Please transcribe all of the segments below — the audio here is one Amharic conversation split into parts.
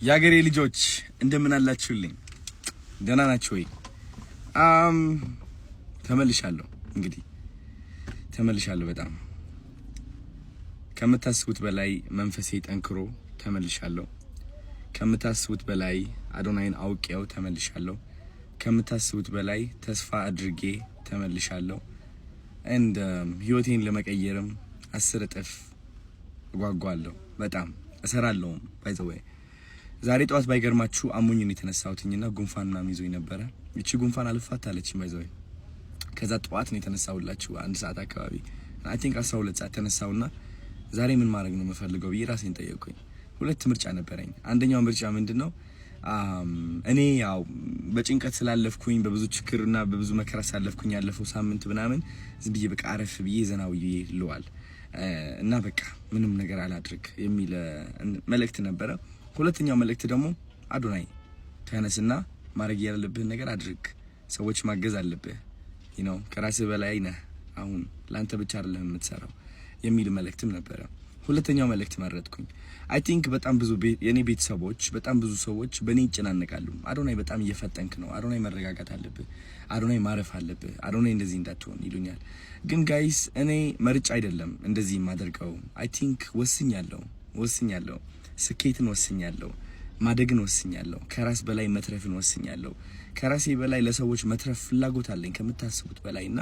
የአገሬ ልጆች፣ እንደምን አላችሁልኝ? ደህና ናችሁ ወይ? ተመልሻለሁ። እንግዲህ ተመልሻለሁ። በጣም ከምታስቡት በላይ መንፈሴ ጠንክሮ ተመልሻለሁ። ከምታስቡት በላይ አዶናይን አውቄው ተመልሻለሁ። ከምታስቡት በላይ ተስፋ አድርጌ ተመልሻለሁ። And ህይወቴን ለመቀየርም 10 እጥፍ እጓጓለሁ። በጣም እሰራለሁም። By the way፣ ዛሬ ጠዋት ባይገርማችሁ አሞኝ ነው የተነሳሁትኝና ጉንፋን ምናምን ይዞኝ ነበረ። እቺ ጉንፋን አልፋታ አለችኝ by the way። ከዛ ጠዋት ነው የተነሳሁላችሁ፣ 1 ሰዓት አካባቢ፣ I think 12 ሰዓት ተነሳሁና ዛሬ ምን ማድረግ ነው የምፈልገው ብዬ ራሴን ጠየቅኩኝ። ሁለት ምርጫ ነበረኝ። አንደኛው ምርጫ ምንድን ነው? እኔ ያው በጭንቀት ስላለፍኩኝ፣ በብዙ ችግርና በብዙ መከራ ስላለፍኩኝ ያለፈው ሳምንት ምናምን ዝም ብዬ በቃ አረፍ ብዬ ዘና ብዬ ልዋል እና በቃ ምንም ነገር አላድርግ የሚል መልእክት ነበረ። ሁለተኛው መልእክት ደግሞ አዶናይ ተነስና ማድረግ ያለብህን ነገር አድርግ፣ ሰዎች ማገዝ አለብህ፣ ከራስህ በላይ ነህ፣ አሁን ለአንተ ብቻ አይደለም የምትሰራው የሚል መልእክትም ነበረ። ሁለተኛው መልእክት መረጥኩኝ። I think በጣም ብዙ የኔ ቤተሰቦች፣ በጣም ብዙ ሰዎች በእኔ ይጨናነቃሉ። አዶናይ በጣም እየፈጠንክ ነው፣ አዶናይ መረጋጋት አለብህ፣ አዶናይ ማረፍ አለብህ፣ አዶናይ እንደዚህ እንዳትሆን ይሉኛል። ግን guys፣ እኔ መርጬ አይደለም እንደዚህ የማደርገው። I think ወስኛለሁ፣ ወስኛለሁ፣ ስኬትን ወስኛለሁ፣ ማደግን ወስኛለሁ፣ ከራስ በላይ መትረፍን ወስኛለሁ። ከራሴ በላይ ለሰዎች መትረፍ ፍላጎት አለኝ ከምታስቡት በላይ እና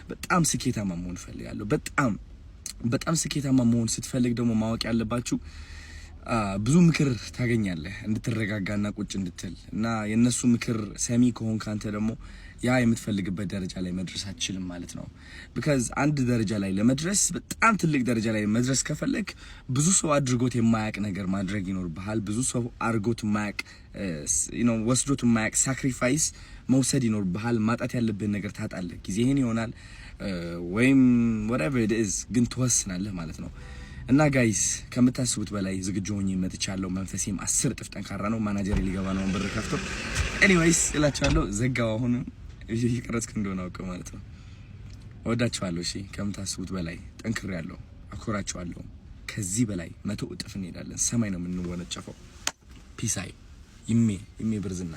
በጣም ስኬታማ መሆን እፈልጋለሁ። በጣም በጣም ስኬታማ መሆን ስትፈልግ ደግሞ ማወቅ ያለባችሁ ብዙ ምክር ታገኛለህ እንድትረጋጋና ቁጭ እንድትል፣ እና የእነሱ ምክር ሰሚ ከሆንክ አንተ ደግሞ ያ የምትፈልግበት ደረጃ ላይ መድረስ አትችልም ማለት ነው። Because አንድ ደረጃ ላይ ለመድረስ፣ በጣም ትልቅ ደረጃ ላይ መድረስ ከፈለግክ ብዙ ሰው አድርጎት የማያውቅ ነገር ማድረግ ይኖርብሃል። ብዙ ሰው አድርጎት የማያውቅ፣ ወስዶት የማያውቅ sacrifice መውሰድ ይኖርብሃል። ማጣት ያለብህን ነገር ታጣለህ። ጊዜህን ይሆናል ወይም whatever it is፣ ግን ትወስናለህ ማለት ነው። እና guys፣ ከምታስቡት በላይ ዝግጁ ሆኜ መጥቻለሁ። መንፈሴም 10 እጥፍ ጠንካራ ነው። ማናጀር ሊገባ ነው በር ከፍቶ። Anyways እላችኋለሁ። ዘጋው። አሁን እየቀረጽክ እንደሆነ አውቀው ማለት ነው። እወዳችኋለሁ። እሺ፣ ከምታስቡት በላይ ጠንክሬያለሁ። አኮራችኋለሁ። ከዚህ በላይ 100 እጥፍ እንሄዳለን። ሰማይ ነው የምንወነጨፈው። Peace። ይሜ ይሜ ብርዝና።